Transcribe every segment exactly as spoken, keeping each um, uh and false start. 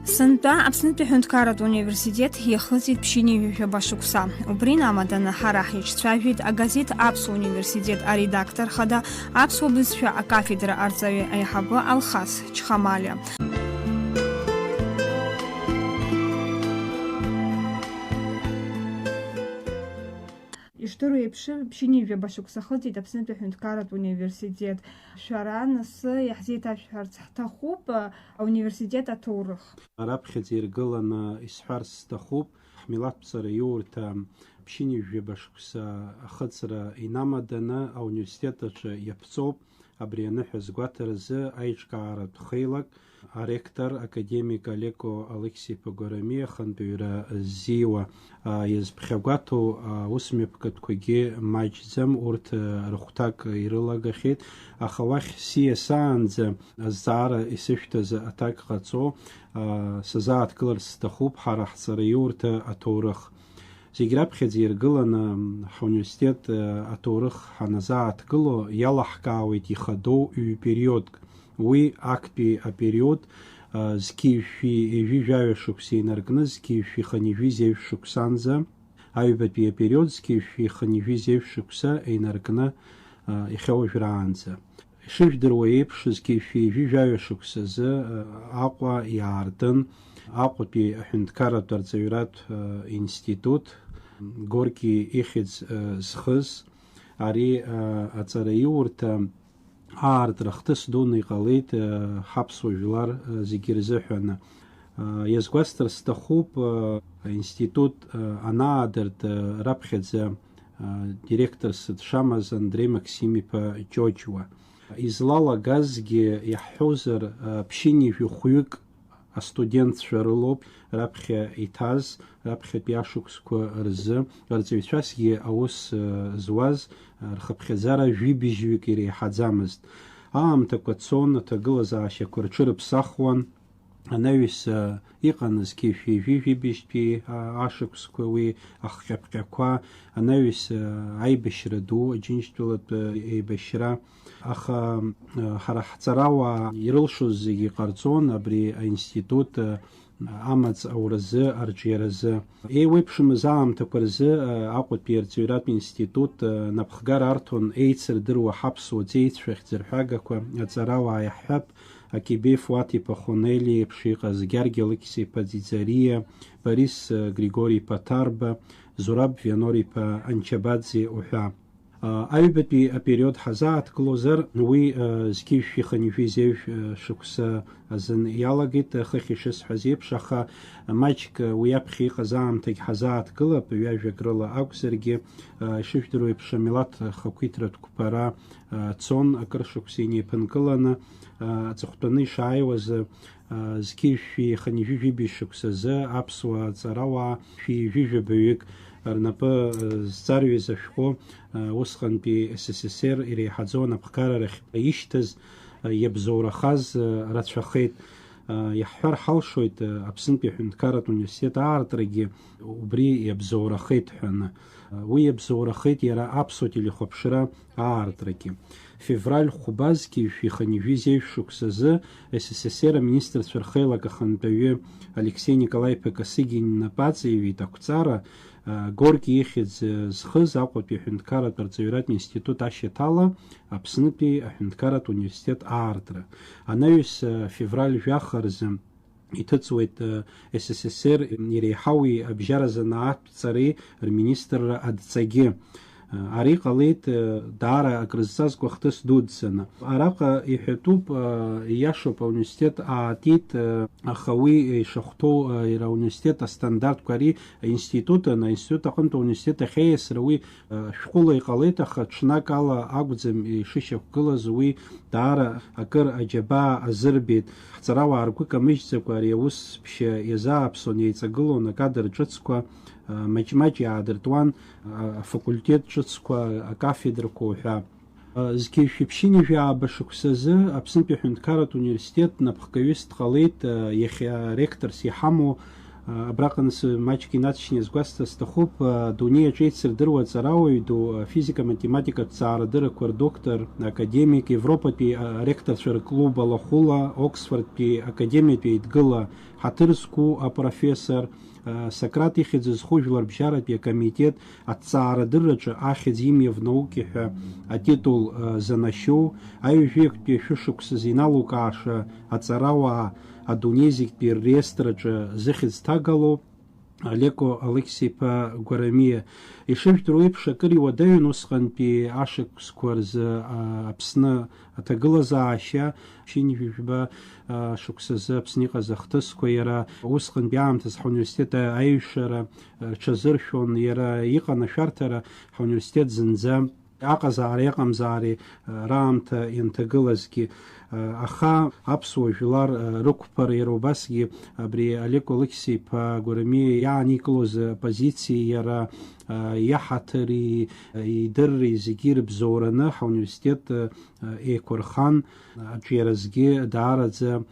Сынтәа Аԥснытәи аҳәынҭқарратә университет иахыҵит ԥшьынҩажәи жәаба шықәса. Убри инамаданы ҳара ҳиҿцәажәеит агазеҭ Аԥсуа университет аредактор хада, аԥсуа бызшәа акафедра арҵаҩы аиҳабы Алхас Чхамалиа. Ишдыру еиԥш, ԥшьынҩажәи жәаба шықәса ахыҵит Аԥснытәи аҳәынҭқарратә университет. Шәара нас иаҳзеиҭашәҳәарц ҳҭахуп, а, ауниверситет аҭоурых. Раԥхьаӡа иргыланы исҳәарц сҭахуп, ҳмилаҭтә ҵараиурҭа ԥшьынҩажәи жәаба шықәса ахыҵра инамаданы ауниверситет аҿы иаԥҵоуп. Абри аныҳәа азгәаҭаразы аиҿкааратә хеилак аректор академик Алеко Алықьса-иԥа Гәарамиа ахантәаҩра ззиуа, а, иазԥхьагәаҭоу аусмҩаԥгатәқәагьы маҷӡам, урҭ, а, рыхәҭак ирылагахьеит, аха уахь сиасаанӡа азҵаара исышәҭаз аҭак ҟаҵо, а, сазааҭгыларц сҭахуп ҳара ҳҵараиурҭа аҭоурых. Зегь раԥхьаӡа иргыланы, ҳуниверситет, э, аҭоурых ҳаназааҭгыло, иалаҳкаауеит ихадоу ҩ-периодк. Уи актәи апериод, э, зқьи жәшәи ҩажәи жәаҩа шықәса инаркны, зқьи жәшәи хынҩажәи зеижә шықәсанӡа, аҩбатәи апериод, зқьи жәшәи хынҩажәи зеижә шықәса инаркны, э, иахьа уажәраанӡа. Ишыжәдыруа еиԥш, зқьи жәшәи ҩажәи жәаҩа шықәсазы, э, Аҟәа иаартын Аҟәатәи аҳәынҭқарратә арҵаҩратә, э, институт, Горки ихьӡ, э, зхыз, ари, э, аҵараиурҭа аартра хҭыс дуны иҟалеит, э, ҳаԥсуа жәлар, э, зегьы рзыҳәаны. Э, иазгәасҭар сҭахуп, э, аинститут, э, анаадырт, э, раԥхьаӡа директорс дшамаз Андреи Максим-иԥа Џьоџьуа. Излалагазгьы иаҳҳәозар, ԥшьынҩажәи хәҩык астудентцәа рылоуп раԥхьа иҭаз, раԥхьатәи ашықәсқәа рзы, рҵаҩцәасгьы аус зуаз, рхыԥхьаӡара жәибжьҩык иреиҳаӡамызт. Аамҭақәа цон, аҭагылазаашьақәа рҽырыԥсахуан. Анаҩс, а, иҟан зқьи жәшәи ҩажәи жәибжьтәи, а, ашықәсқәа уи ахҟьаԥҟьақәа, анаҩс, а, аибашьра ду, Аџьынџьтәылатә, а, еибашьра. Аха, а, ҳара ҳҵарауаа ирылшоз зегьы ҟарҵон абри аинститут, а, амаҵ ауразы, арҿиаразы. Еиуеиԥшымыз аамҭақәа рзы, а, Аҟәатәи арҵаҩратә институт, а, напхгара арҭон еицырдыруа ҳаԥсуа ҵеицәа хьӡырҳәагақәа, аҵарауаа иаҳҳәап, Акибеи Фуаҭ-иԥа Хонели еиԥш иҟаз, Гьаргь Алықьса-иԥа Ӡиӡариа, Борис, э, Григори-иԥа Ҭарба, Зураб Вианор-иԥа Анчабаӡе уҳәа. А, аҩбатәи апериод ҳазааҭгылозар, уи, э, зқьи жәшәи хынҩажәи зеижә, э, шықәса азын иалагеит, э, хыхь ишысҳәаз еиԥш, аха маҷк, э, уи аԥхьа иҟаз аамҭагь ҳазааҭгылап, ҩажәак рыла акәзаргьы, э, ишыжәдыруа еиԥш, амилаҭ хақәиҭратә қәԥара, э, цон, акыр шықәса инеиԥынкыланы, аҵыхәтәаны ишааиуаз, зқьи жәшәи хынҩажәи жәибжь шықәсазы аԥсуа ҵарауаа шәи ҩажәи жәабаҩык рнапы зҵарҩыз ашәҟәы, усҟантәи С С С Р иреиҳаӡоу анапхгара рахь ишьҭаз, иабзоурахаз рацәахеит. Иаҳҳәар ҳалшоит, Аԥснытәи аҳәынҭқарратә университет аартрагьы убри иабзоурахеит ҳәаны. Уи иабзоурахеит иара аԥсуа телехәаԥшра аартрагьы. Февраль хәба зқьи жәшәи хынҩажәи зеижә шықәсазы С С С Р аминистрцәа рхеилак ахантәаҩы Алексеи Николаи-иԥа Косыгин инапы аҵаиҩит ақәҵара, а, Горки ихьӡ, а, зхыз Аҟәатәи аҳәынҭқарратә арҵаҩратә институт ашьаҭала Аԥснытәи аҳәынҭқарратә университет аартра. Анаҩс, а, февраль жәаха рзы иҭыҵуеит, э, С С С Р иреиҳауи абжьаразанааҭтә ҵареи рминистрра адҵагьы. Э, ари ҟалеит, э, даара акрызҵазкуа хҭыс дуӡӡаны. Араҟа иҳәатәуп, э, ииашоуп, ауниверситет аатит, э, аха уи ишахәҭоу, э, иара ауниверситет астандартқәа ари аинститут, аинститут аҟынтә ауниверситет ахьеиасра уи Шәҟәыла иҟалеит, аха ҽнак ала акәӡам ишышьақәгылаз, уи даара акыр аџьабаа азырбеит. Ҳҵарауаа ргәы камыжьӡакәа ари аус ԥшьа иазааԥсон, еиҵагылон акадр ҿыцқәа, маҷ-маҷ иаадыртуан, афакультет ҿыцқәа, акафедрақәа уҳәа. Зқьи жәшәи ԥшьынҩажәи ааба шықәсазы Аԥснытәи аҳәынҭқарратә университет напхгаҩыс дҟалеит, иахьа ректорс иҳамоу Абраҟа нас маҷк инаҵшьны иазгәасҭар сҭахуп, адунеи аҿы еицырдыруа аҵарауаҩ ду, афизика-математикатә ҵаарадыррақәа рдоктор, академик, Европатәи аректорцәа рклуб алахәыла, Оксфордтәи академиатә еидгыла, ҳаҭыр зқәу апрофессор, Сократ ихьӡ зху жәларбжьаратәи акомитет аҭҵаарадырраҿы ахьӡ имиа в науке ҳәа атитул занашьоу, аҩажәи актәи ашәышықәсазы иналукааша аҵарауаа, адунеи зегьтәи рреестраҿы зыхьӡ ҭагало Олеко Алықьса-иԥа Гәарамиа. Ишыжәдыруа еиԥш, акыр иуадаҩын усҟантәи ашықәсқәа рзы, а, Аԥсны аҭагылазаашьа, шьынжәижәба, а, шықәсазы Аԥсны иҟаз ахҭысқәа, иара усҟантәи аамҭазы ҳауниверситет аиҩшара, а, рҽазыршәон, иара иҟан ашәарҭара ҳауниверситет зынӡа аҟазаареи аҟамзаареи, а, раамҭа ианҭагылазгьы, а, аха аԥсуа жәлар, а, рықәԥара иара убасгьы абри Олег Алықьса-иԥа Гәарамиа иааникылоз апозициеи иара, а, иаҳаҭыри, а, идырреи зегьы ирыбзоураны ҳауниверситет, а, а, еиқәырхан, аҿиаразгьы даараӡа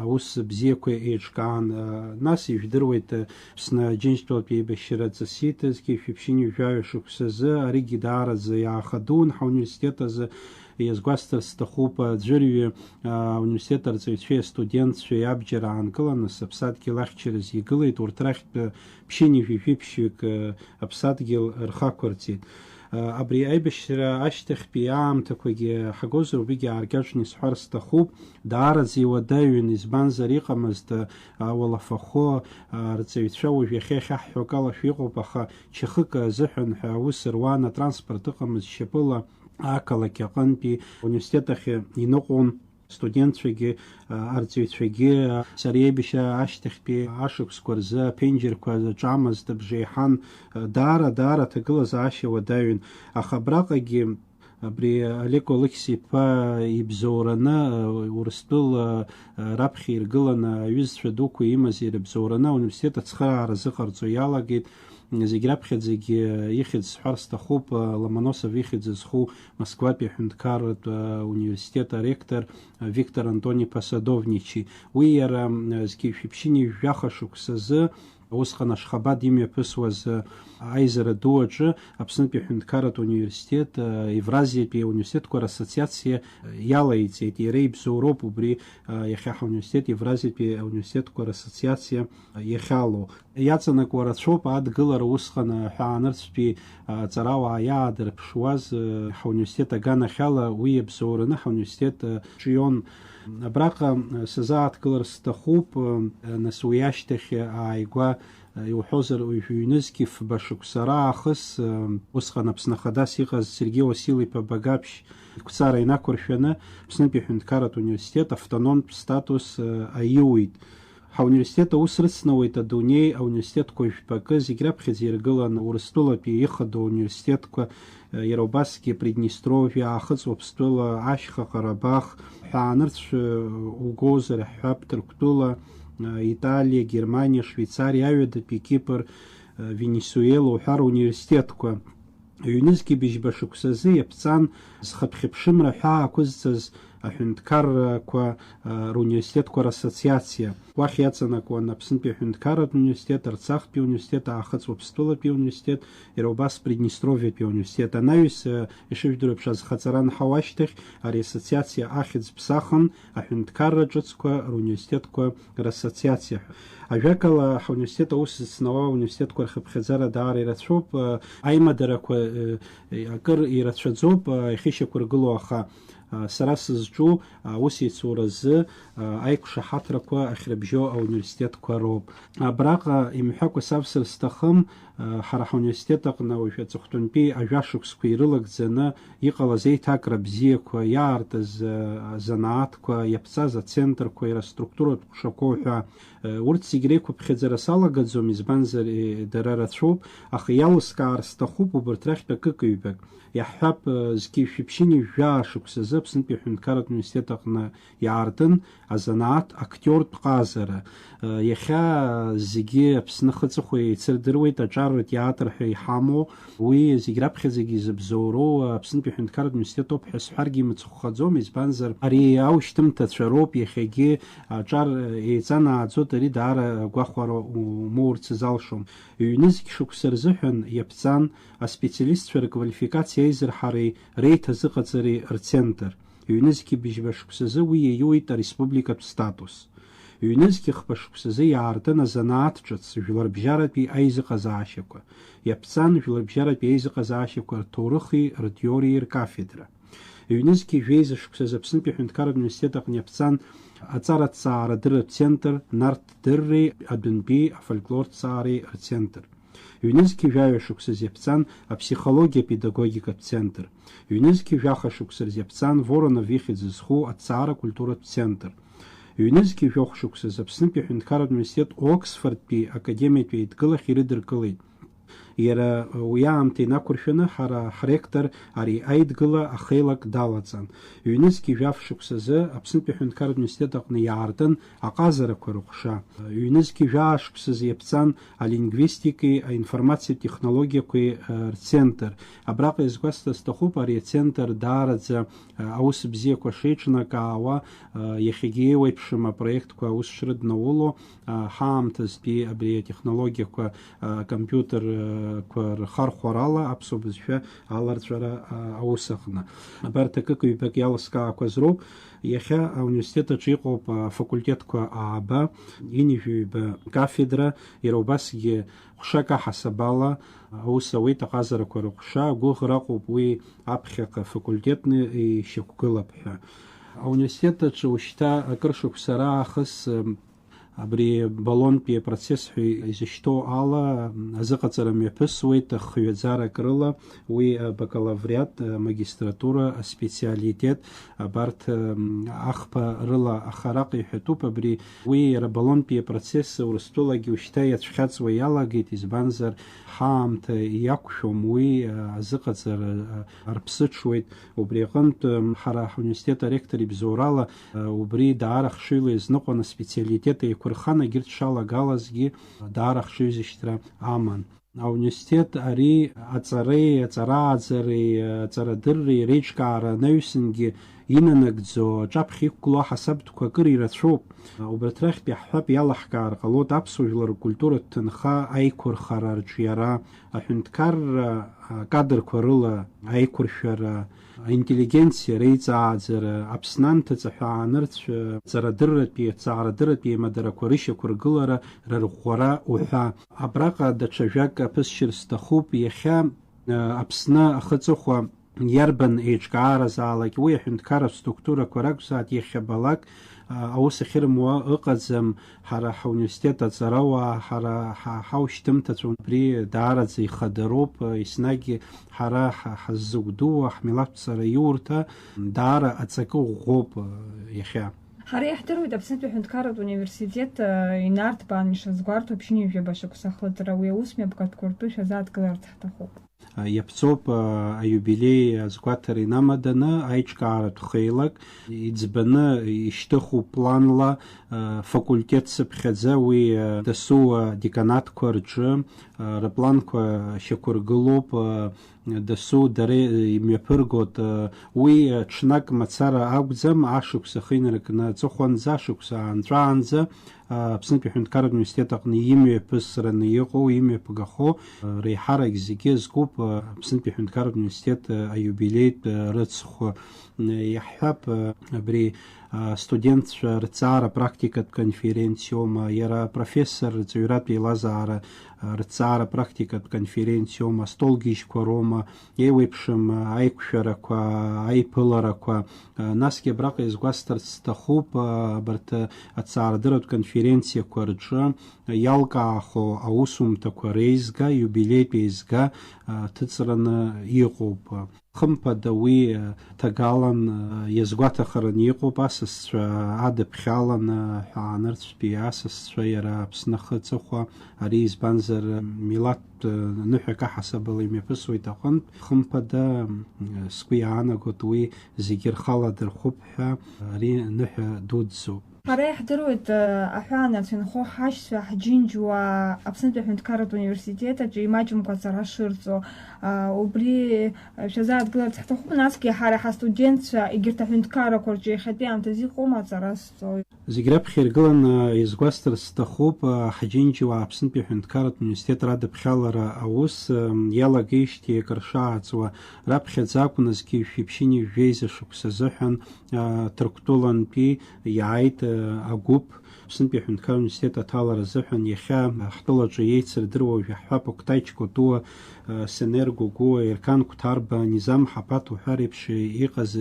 аус бзиақәа еиҿкаан, нас ижәдыруеит, Аԥсны Аџьынџьтәылатә еибашьра ҵысит зқьи жәшәи ԥшьынҩажәи жәаҩа шықәсазы, аригьы даараӡа иаахадуун ҳауниверситет азы, иазгәасҭарц сҭахуп, аӡәырҩы, ауниверситет арҵаҩцәеи астудентцәеи абџьар аанкыланы сыԥсадгьыл ахьчараз игылеит, урҭ рахьтә ԥшьынҩажәи жәиԥшьҩык, аԥсадгьыл рхы ақәырҵеит. Абри аибашьра ашьҭахьтәи аамҭақәагьы ҳагозар, убригьы ааркьаҿны исҳәар сҭахуп, даараӡа иуадаҩын, избанзар иҟамызт, ауалафахәы, арҵаҩцәа уажә иахьа иахьаҳҳәо акалашәа иҟоуп, аха чахык азыҳәан ҳәа аус руан, атранспорт ыҟамызт, шьапыла ақалақь аҟынтәи ауниверситет ахь иныҟәон. Студентцәагьы, арҵаҩцәагьы, сара иеибашьра ашьҭахьтәи ашықәсқәа рзы аԥенџьырқәа аҿамызт, бжеиҳан, даара, даара аҭагылазаашьа уадаҩын. Аха абраҟагьы абри Олег Алықьса-иԥа ибзоураны, Урыстәыла раԥхьа иргыланы, аҩызцәа дуқәа имаз ирыбзоураны ауниверситет ацхыраара азыҟарҵо иалагеит. Зегь раԥхьаӡагьы ихьӡ сҳәар сҭахуп, Ломоносов ихьӡ зху Москватәи аҳәынҭқарратә университет аректор Виктор Антон-иԥа Садовничи. Уи иара, зқьи жәшәи ԥшьынҩажәи жәаха шықәсазы, усҟан Ашхабад имҩаԥысуаз аизара ду аҿы Аԥснытәи аҳәынҭқарратә университет, Евразиатәи ауниверситетқәа рассоциациа иалаиҵеит. Иара ибзоуроуп убри, иахьа ҳауниверситет Евразиатәи ауниверситетқәа рассоциациа иахьалоу. Иаҵанакуа рацәоуп адгылара усҟан аҳәаанырцәтәи аҵарауаа иаадырԥшуаз, ҳауниверситет аганахьала уи иабзоураны ҳауниверситет ҿион. Абраҟа сазааҭгылар сҭахуп, нас уи ашьҭахь ааигәа, иуҳәозар, уажә ҩнызқьи фба шықәса раахыс, усҟан Аԥсны Ахадас иҟаз Сергеи Уасил-иԥа Багаԥшь игәцара инақәыршәаны Аԥснытәи аҳәынҭқарратә университет автономтә статус аиуит. Ҳауниверситет аус рыцнауеит адунеи ауниверситетқәа жәпакы, зегь раԥхьаӡа иргылан Урыстәылатәи ихадоу ауниверситетқәа, иара убасгьы Приднестровиа, Аахыҵ Уаԥстәыла, Ашьха Ҟарабах, ҳәаанырцә угозар ҳҳәап, Ҭырқәтәыла, Италиа, Германиа, Швеицариа, аҩадатәи Кипр, Венесуела уҳәа руниверситетқәа. Ҩнызқьи быжьба шықәсазы иаԥҵан зхыԥхьыԥшымра ҳәаа ақәызҵаз аҳәынҭқаррақәа, а, руниверситетқәа рассоциациа. Уахь иаҵанакуан Аԥснытәи аҳәынҭқарратә университет, Арцахтәи университет, Аахыҵ Уаԥстәылатәи университет, иара убас Приднестровиатәи ауниверситет. Анаҩс, а, ишыжәдыруа еиԥш, азхаҵара анҳау ашьҭахь, ари ассоциациа ахьӡ ԥсахын аҳәынҭқарра ҿыцқәа руниверситетқәа рассоциациа ҳәа. Ажәакала, ҳауниверситет аус зыцнауа ауниверситетқәа рхыԥхьаӡара даара ирацәоуп, а, аимадарақәа, а, акыр ирацәаӡоуп, а, иахьышьақәыргылоу, аха, а, сара сызҿу, а, аусеицуразы, а, аиқәшаҳаҭрақәа ахьрыбжьоу ауниверситетқәа роуп. Абраҟа имҳәакәа савсыр сҭахым, а, ҳара ҳауниверситет аҟны уажә аҵыхәтәантәи ажәа шықәсқәа ирылагӡаны иҟалаз еиҭакра бзиақәа, иаартыз, а, азанааҭқәа, иаԥҵаз ацентрқәа, иара аструктуратә ҟәшақәоу ҳәа, а, урҭ зегь реиқәыԥхьаӡара салагаӡом, избанзар, е, дара рацәоуп, аха иалыскаар сҭахуп убарҭ рахьтә акык-ҩбак. Иаҳҳәап, зқьи жәшәи ԥшьынҩажәи жәаа шықәсазы Аԥснытәи аҳәынҭқарратә университет аҟны иаартын азанааҭ актиортә ҟазара. Иахьа зегьы Аԥсны ахы-аҵыхәа еицырдыруеит, аҿар ртеатр ҳәа иҳамоу, уи зегь раԥхьаӡагьы изыбзоуроу Аԥснытәи аҳәынҭқарратә университет ауп ҳәа сҳәаргьы имыцхәхаӡом, избанзар, ари аушьҭымҭацәа роуп иахьагьы аҿар еиҵанааӡоит, ари даара агәахәара умоурц залшом. Ҩнызқь шықәса рзыҳәан иаԥҵан аспециалистцәа рквалификациа аизырҳареи реиҭазыҟаҵареи рцентр. Ҩнызқь быжьба шықәсазы уи иаиуеит ареспубликатә статус. Ҩнызқь хԥа шықәсазы иаартын азанааҭ ҿыц, жәларбжьаратәи аизыҟазаашьақәа. Иаԥҵан жәларбжьаратәи аизыҟазаашьақәа рҭоурыхи ртеориеи ркафедра. Ҩнызқь жәеиза шықәсазы Аԥснытәи аҳәынҭқарратә университет аҟны иаԥҵан аҵараҭҵаарадырратә центр, нарҭдырреи адәынтәи афольклорҭҵаареи рцентр. Ҩнызқь жәаҩа шықәсазы иаԥҵан аԥсихологиа-педагогикатә центр. Ҩнызқь жәаха шықәса рзы иаԥҵан Воронов ихьӡ зху аҭҵаара-культуратә центр. Ҩнызқь жәохә шықәсазы Аԥснытәи аҳәынҭқарратә университет Оксфордтәи академиатәи еидгылахь ирыдыркылеит. Иара уи аамҭа инақәыршәаны ҳара ҳректор ари аидгыла ахеилак далаҵан. Ҩнызқь жәаф шықәсазы Аԥснытәи аҳәынҭқарратә университет аҟны иаартын аҟазарақәа рыҟәша. Ҩнызқь жәаа шықәсазы иаԥҵан алингвистикеи аинформациатә технологиақәеи, э, рцентр. Абраҟа иазгәасҭар сҭахуп, ари ацентр даараӡа, э, аус бзиақәа шеиҿнакаауа, э, иахьагьы еиуеиԥшым апроектқәа аус шрыднауло, э, ҳаамҭазтәи абри атехнологиақәа, э, акомпиутерқәа рхархәарала аԥсуа бызшәа аларҵәара, э, аус аҟны. Абарҭ акык-ҩбак иалыскаақәаз роуп. Иахьа ауниверситет аҿы иҟоуп афакультетқәа ааба, ҩынҩажәаҩба кафедра, иара убасгьы ҟәшак аҳасабала аус ауеит аҟазарақәа рыҟәша, агәыӷра ыҟоуп уи аԥхьаҟа афакультетны ишьақәгылап ҳәа. Ауниверситет аҿы ушьҭа акыр шықәса раахыс, м, абри Болонтәи апроцесс ҳәа изышьҭоу ала, м, азыҟаҵара мҩаԥысуеит хҩаӡарак рыла, уи абакалавриат, амагистратура, аспециалитет, абарҭ, м, ахԥа рыла, аха араҟа иҳәатәуп абри, уи иара Болонтәи апроцесс Урыстәылагьы ушьҭа иацәхьаҵуа иалагеит, избанзар, ҳаамҭа иақәшәом уи, а, азыҟаҵара, а, арԥсыҽуеит. Убри аҟынтә, м, ҳара ҳуниверситет аректор ибзоурала, а, убри даара хшыҩла иазныҟәаны аспециалитет еиқәырханы егьырҭ шалагалазгьы даара хшыҩзышьҭра аман. Ауниверситет ари аҵареи, аҵарааӡареи, аҵарадырреи реиҿкаара анаҩсангьы инанагӡо, аҿаԥхьа иқәгылоу аҳасабтәқәа акыр ирацәоуп. Убарҭ рахьтә иаҳҳәап, иалаҳкаар ҟалоит аԥсуа жәлар ркультуратә ҭынха аиқәырхара, арҿиара, аҳәынҭқарра акадрқәа рыла аиқәыршәара, аинтеллигенциа реиҵааӡара, Аԥсны анҭыҵ аҳәаанырцә, ҵарадырратәи, ҵаарадырратәи аимадарақәа рышьақәыргылара, рырӷәӷәара уҳәа. Абраҟа даҽа жәак аԥысшьыр сҭахуп. Иахьа, э, Аԥсны ахы-аҵыхәа иарбан еиҿкааразаалак, уи аҳәынҭқарратә структурақәа ракәзааит, иахьабалак, э, аус ахьырымуа ыҟаӡам. Ҳара ҳауниверситет аҵарауаа, ҳара ҳа-, ҳаушьҭымҭацәа убри даараӡа ихадароуп, э, еснагь ҳара ҳа-, ҳаззыгәдууа ҳмилаҭтә ҵараиурҭа даара аҵакы ӷәӷәоуп, э, иахьа. Ҳара иаҳдыруеит Аԥснытәи аҳәынҭқарратә университет, э, инарҭбаан ишазгәарҭо ԥшьынҩажәаба шықәса ахыҵра, уи аус мҩаԥгатәқәа ртәы шәазааҭгыларц ҳҭахуп. Иаԥҵоуп, а, аиубилеи азгәаҭара инамаданы аиҿкааратә хеилак, иӡбаны ишьҭыхуп планла, а, факультет цыԥхьаӡа уи, а, дасу адеканатқәа рҿы, а, рыпланқәа шьақәыргылоуп, а, дасу дара имҩаԥыргоит, а, уи, а, ҽнак мацара акәӡам, ашықәс ахы инаркны аҵыхәанӡа, ашықәс аанҵәаанӡа, Аԥснытәи аҳәынҭқарратә университет аҟны имҩаԥысраны иҟоу, имҩаԥгахо, реиҳарак зегьы зкуп Аԥснытәи аҳәынҭқарратә университет аиубилеитә рыцхә. Иаҳҳәап, абри астудентцәа рҭҵаара практикатә конференциоума, иара апрофессор рҵаҩратә еилазаара рҭҵаара практикатә конференциоума, астолгьежьқәа роума, еиуеиԥшым аиқәшәарақәа, аиԥыларақәа, насгьы абраҟа иазгәасҭарц сҭахуп, абарҭ аҭҵаарадырратә конференциақәа рҿы иалкаахо аусумҭақәа реизга, иубилеитә еизга, ҭыҵраны иҟоуп. Хымԥада, уи ҭагалан иазгәаҭахараны иҟоуп, асасцәа адыԥхьаланы ҳәа, аанырцәтәи асасцәа, иара Аԥсны ахы аҵыхәа, ари избанзар, милаҭтә ныҳәак аҳасабала имҩаԥысуеит аҟынтә, хымԥада, сгәы иаанагоит, уи зегьы рхала дырхәып ҳәа, ари ныҳәа дуӡӡоуп. Ҳара иаҳдыруеит, э, аҳәаанырцә инхо ҳашьцәа, ҳџьынџьуаа Аԥснытәи аҳәынҭқарратә университет аҿы имаҷымкәа аҵара шырҵо. А, убри, э, шәазааҭгыларц ҳҭахуп, насгьы ҳара ҳастудентцәа егьырҭ аҳәынҭқаррақәа рҿы иахьатәи аамҭазы иҟоума аҵара зҵо? Зегь раԥхьа иргыланы изгәасҭарц сҭахуп, а, ҳџьынџьуаа Аԥснытәи аҳәынҭқарратә университет радыԥхьалара аус, м, иалагеижьҭеи акыр шааҵуа, раԥхьаӡа акәназгьы шәиԥшьыни жәеиза шықәса азыҳәан, а, Ҭырқәтәылантәи иааит, а, агәыԥ, Аԥснытәи аҳәынҭқарратә университет аҭалара азыҳәан. Иахьа ҳтәылаҿы еицырдыруа уажә иаҳҳәап, Октай Чкотуа, а, Сенер Гогуа, Еркан Қәҭарба, Низам Ҳапаҭ уҳәа реиԥш иҟаз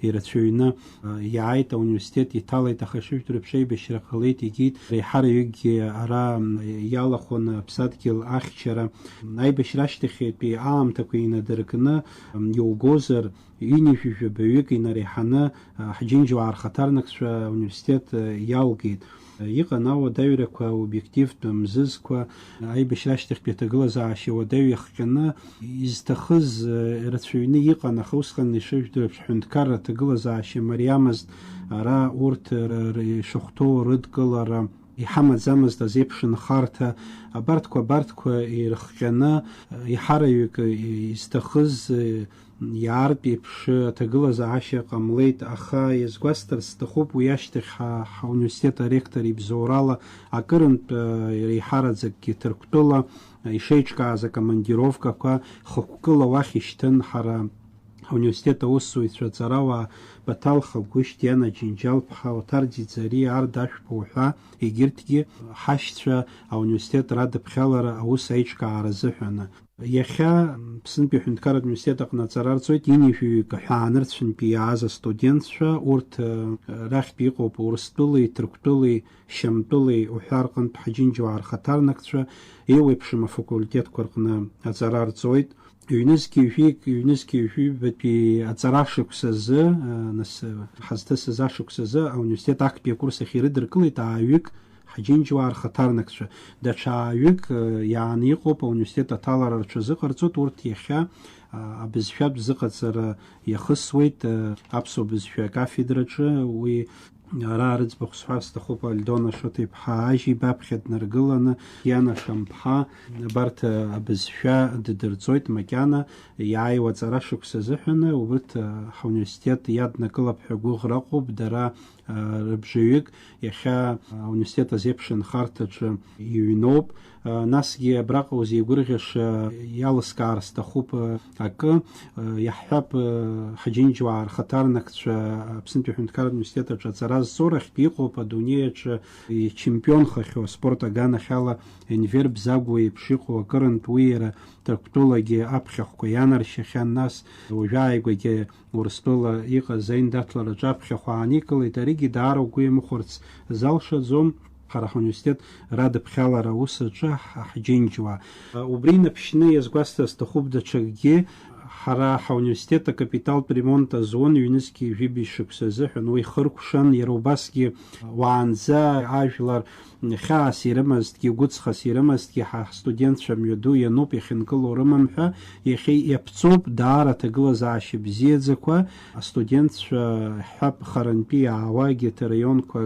ирацәаҩны, а, иааит, ауниверситет иҭалеит, аха ишыжәдыруа еиԥш, аибашьра ҟалеит, егьит, реиҳараҩыкгьы ара, м, иалахәын аԥсадгьыл ахьчара. Аибашьра ашьҭахьтәи аамҭақәа инадыркны, м, иугозар, ҩынҩажәи жәабаҩык инареиҳаны, а, ҳџьынџьуаа рхаҭарнакцәа ауниверситет, а, иалгеит. Иҟан ауадаҩрақәа, обиективтә мзызқәа, аибашьра ашьҭахьтәи аҭагылазаашьа уадаҩ иахҟьаны изҭахыз, а, рацәаҩны иҟан, аха усҟан ишыжәдыруа еиԥш ҳәынҭқарра аҭагылазаашьа мариамызт, ара урҭ р-, р-, ишахәҭоу рыдкылара иҳамаӡамызт азеиԥш нхарҭа, абарҭқәа, абарҭқәа ирыхҟьаны, а, иҳараҩык, а, изҭахыз, а, иаартә еиԥш аҭагылазаашьа ҟамлеит, аха иазгәасҭарц сҭахуп, уи ашьҭахь ҳа, ҳауниверситет аректор ибзоурала акырынтә, а, реиҳараӡакгьы Ҭырқәтәыла, а, ишеиҿкааз акомандировкақәа хықәкыла уахь ишьҭын. Ҳара ҳауниверситет аусзуҩцәа, аҵарауаа Баҭал Хагәышь, Диана Џьынџьал-ԥҳа, Оҭар Ӡиӡари, Арда Ашәба уҳәа, егьырҭгьы ҳашьцәа ауниверситет радыԥхьалара аус аиҿкаара азыҳәаны. Иахьа Аԥснытәи аҳәынҭқарратә университет аҟны аҵара рҵоит ҩынҩажәаҩык аҳәаанырцәынтәи иааз астудентцәа, урҭ, э, рахьтә иҟоуп Урыстәылеи, Ҭырқәтәылеи, Шьамтәылеи уҳәа рҟынтә ҳџьынџьуаа рхаҭарнакцәа, еиуеиԥшым афакультетқәа рҟны аҵара рҵоит. Ҩнызқьи жәҩык, ҩнызқьи жәаҩбатәи аҵара шықәсазы, э, нас, э, ҳазҭысыз ашықәсазы ауниверситет актәи акурс ахь ирыдыркылеит ааҩык ҳџьынџьуаа рхаҭарнакцәа, даҽа ааҩык, э, иааны иҟоуп, ауниверситет аҭалара рҽазыҟарҵоит, урҭ иахьа, а, абызшәатә зыҟаҵара иахысуеит, э, аԥсуа бызшәа акафедраҿы, уи ара рыӡбахә сҳәар сҭахуп, Альдона Шоҭа-иԥҳа Ажьиба аԥхьа днаргыланы, Диана Шамԥҳа, абарҭ, э, абызшәа ддырҵоит макьана, иааиуа аҵара шықәса азыҳәаны, убырҭ, э, ҳауниверситет иаднакылап ҳәа гәыӷра ыҟоуп, дара рыбжаҩык иахьа ауниверситет азеиԥш нхарҭаҿы иҩноуп. Насгьы абраҟа узеигәырӷьаша иалыскаар сҭахуп акы. Иаҳҳәап, ҳџьынџьуаа рхаҭарнакцәа Аԥснытәи аҳәынҭқарратә университет аҿы аҵара зҵо рахьтә иҟоуп адунеи аҿы ичемпионхахьоу аспорт аганахьала Енвер Бзагә иеиԥш иҟоу акырынтә уи иара Ҭырқәтәылагьы аԥхьахәқәа ианаршьахьан, нас уажәы ааигәагьы Урыстәыла иҟаз аиндаҭлараҿы аԥхьахә ааникылеит, аригьы даара угәы иамыхәарц залшаӡом, ҳара ҳуниверситет радыԥхьалара аус аҿы ҳ-, ҳџьынџьуаа. Убри инаԥшьны иазгәасҭар сҭахуп даҽакгьы, ҳара ҳауниверситет акапиталтә ремонт азуан ҩнызқьи жәибжь шықәса азыҳәан, уи хыркәшан, иара убасгьы уаанӡа ажәлар хьаас ирымазҭгьы, гәыҵхас ирымазҭгьы, ҳа ҳстудентцәа мҩаду иануп, иахьынкылоу рымам ҳәа, иахьа иаԥҵоуп, даара аҭагылазаашьа бзиаӡақәа, астудентцәа ҳҳәап, харантәи иаауа егьырҭ араионқәа,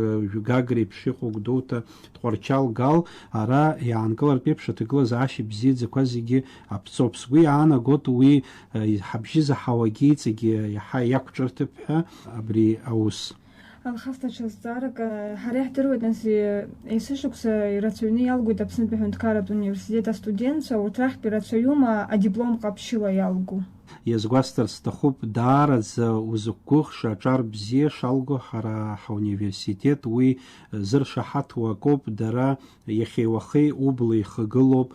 Гагра еиԥш иҟоу, Гәдоуҭа, Тҟәарчал, Гал, ара иаанкылартә еиԥш аҭагылазаашьа бзиаӡақәа зегьы аԥҵоуп. Сгәы иаанагоит уи, э, ҳабжьы заҳауагьы иҵегьы иаҳа иақәҿырҭып ҳәа абри аус. Алхас, даҽазҵаарак, ҳара иаҳдыруеит, нас, е-, есышықәса ирацәаҩны иалгоит Аԥснытәи аҳәынҭқарратә университет астудентцәа, урҭ рахьтә ирацәаҩума адиплом ҟаԥшьыла иалгу? Иазгәасҭар сҭахуп, даараӡа узықәгәыӷша аҿар бзиа шалго ҳара ҳауниверситет, уи зыршаҳаҭуа акоуп, дара иахьеи уахеи убла ихагылоуп,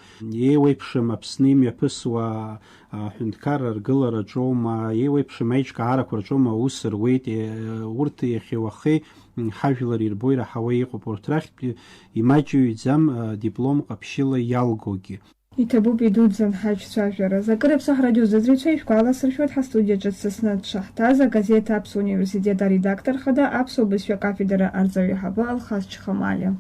еиуеиԥшым Аԥсны имҩаԥысуа аҳәынҭқарра ргылараҿоума, еиуеиԥшым аиҿкаарақәа рҿоума аус руеит, е-, урҭ иахьеи уахеи, м, ҳажәлар ирбо ираҳауа иҟоуп, урҭ рахьтә имаҷыҩӡам, а, диплом ҟаԥшьыла иалгогьы. Иҭабуп идуӡӡан ҳаиҿцәажәараз. Акыр аԥсаҳ радио зыӡырҩцәа ишәгәаласыршәоит, ҳастудиаҿы дсасны дшаҳҭаз агазеҭ Аԥсуа университет аредактор хада, аԥсуа бызшәа акафедра арҵаҩы ҳаба Алхас Чхамалиа.